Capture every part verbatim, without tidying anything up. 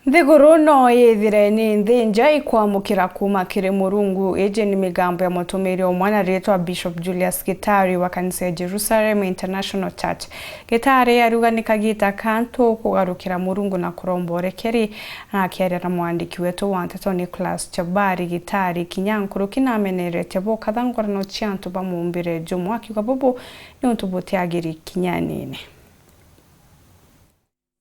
Nthiguru no yithire ni nthinja ikwamukira kuuma kiri Murungu. Iji ni migambo ya mutumiri umwe na ritwa Bishop Julius Gitari wa kanisa ya Jerusalem International Church. Gitari ariuga ni kagita ka antu kugarukira Murungu na kuromba urekeri. Na akiaria na mwandiki wetu wa nteto Nicholas Chabari, Gitari kinya nkuruki nameneretie bukathangurano cia antu ba mumbire jumwe, akiuga bubu ni untu butiagiri kinya anini.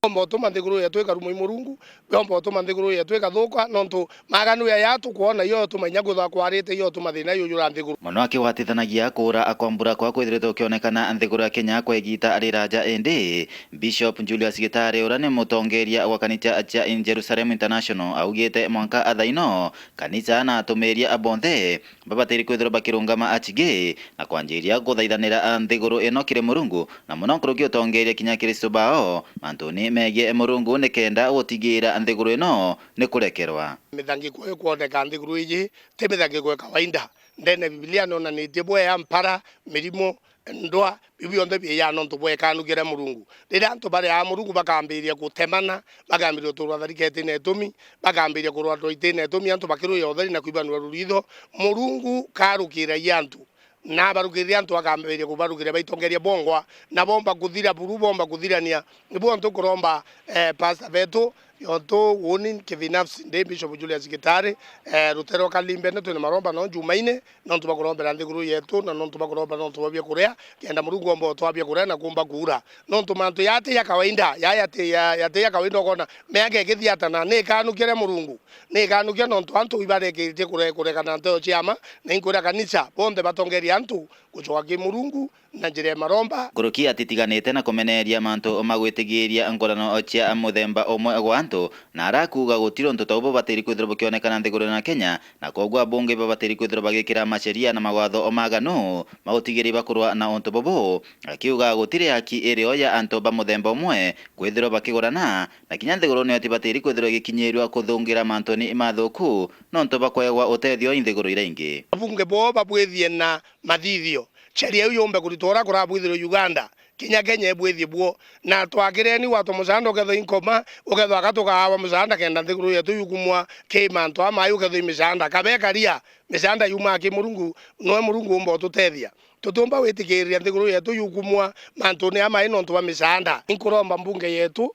Biomba utuma nthiguru yetu ikarumwa i Murungu, biomba utuma nthiguru yetu ikathuka, nontu maganu ya yatu kwona iyo utuma inya kwithwa kwarite, iyo utuma thina yujura nthiguru. Mono akigwatithanagia kuura kwa mbura kwa kwithiritwe ukionekana nthiguru ya Kenya kwa igita riraja, indi Bishop Julius Gitari, uria ni mutongeria wa kanisa cia Jerusalem International, augite mwanka athaino kanisa na atumiria bonthe babatiri kwithirwa bakirungama achigi na kwanjiria kuthaithanira nthiguru ino kiri Murungu, na mono nkuruki utongeria kinya Akristo bao mantuni megii Murungu, nikenda gutigira nthiguru ino ni kurekerwa. Mithangiko ikwoneka nthiguru iji ti mithangiko ya kawaida. Ndene Bibilia nonanitie bwea mpara, mirimo, ndwa, biu bionthe biiaa nontu bwa ikanukio ria Murungu. Riria antu bari aa Murungu bakambiria gutemana, bakambiria guturwa thariketine itumi, bakambiria kurwatwa itine itumi, antu bakiruya utheri na kwibanua ruritho, Murungu karukiragia antu. Na abarukirire antu, akambiria kubarukiria baitongeria bongwa, na bomba kuthira buru, bomba kuthirania. Nibu antu kuromba, eh, pastor betu, yontu uni kibinafsi ndi Bishop Julius Gitari, eh, rutere rwa Kalimbe, na twina maromba no Jumaine, nontu bakurombera nthiguru yetu, na nontu bakuromba nontu bwa biakuria, kenda Murungu omba utwa biakuria na kumba kuura. Nontu mantu yati ya kawaida, ya yati ya, yati ya kawaida, ukona miaka ikithiatana, ni ikanukia ria Murungu, ni ikanukia nontu antu ibareketie kure-, kurekana nteo cia ma, na inkwira kanisa bonthe batongeria antu gucoka ki Murungu na njira ya maromba. Nkuruki atitiganite na kumeneria mantu ma gwitigiria ngurano cia muthemba umwe gwa antu, na arakuuga gutiri untu ta ubu bubatiri kwithirwa bukionekana nthiguru na Kenya, na kwoguo abunge babatiri kwithirwa bagikira macheria na mawatho o maganu ma gutigiria bakurwa na untu bubu, akiuga gutiri haki irio ya antu ba muthemba umwe kwithirwa bakigurana, na kinya nthiguru niyo tibatiri kwithirwa igikinyirua kuthungira mantuni mathuku nontu bakwegwa utethio i nthiguru iria ingi. Abunge bo babwithie na mathithio. Sheria iu yumbe kuritwa uria kurabwithirwe Uganda, kinya Kenya ibwithie buo. Na twakireni gwatwa musaanda ukethwa i Nkoma, ukethwa gatugawa musaanda kenda nthiguru yetu yukumwa ki mantu amai ukethwa i misaanda. Kabe karia, misaanda yumaa ki Murungu, noe Murungu umba ututethia. Tutiumba witikiriria nthiguru yetu yukumwa mantuni amai nontu bwa misaanda. Inkuromba mbunge yetu,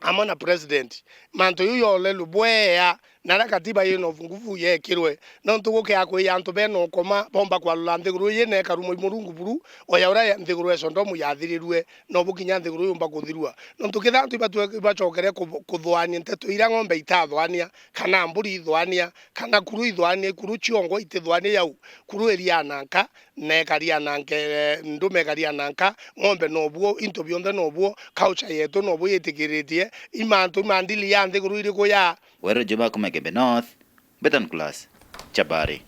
amwe na president, mantu iu yolelwe bwea, na aria katiba yina nguvu yekirwe, nontu gukia kwija antu bena ukoma, bomba kwalula nthiguru iji na ikarumwa i Murungu buru, o ya uria nthiguru ya Sodomu yathirirue, nobu kinya nthiguru yumba kuthirua. Nontu kethira antu ibatwe-, ibacokere ku-, kuthwania nteto iria ng'ombe itathwania, kana mburi ithwania, kana kuru ithwania, ikuru ciongwa itithwania yau, kuru iria nanka, na ikaria na nke-, ndume ikaria na nka, ng'ombe nobuo, into bionthe nobuo, culture yetu nobuo yitikiritie, i mantu, i mandili ya nthiguru iriku ya? Weru Juma kuma Igembe North, Beton Class, Chabari.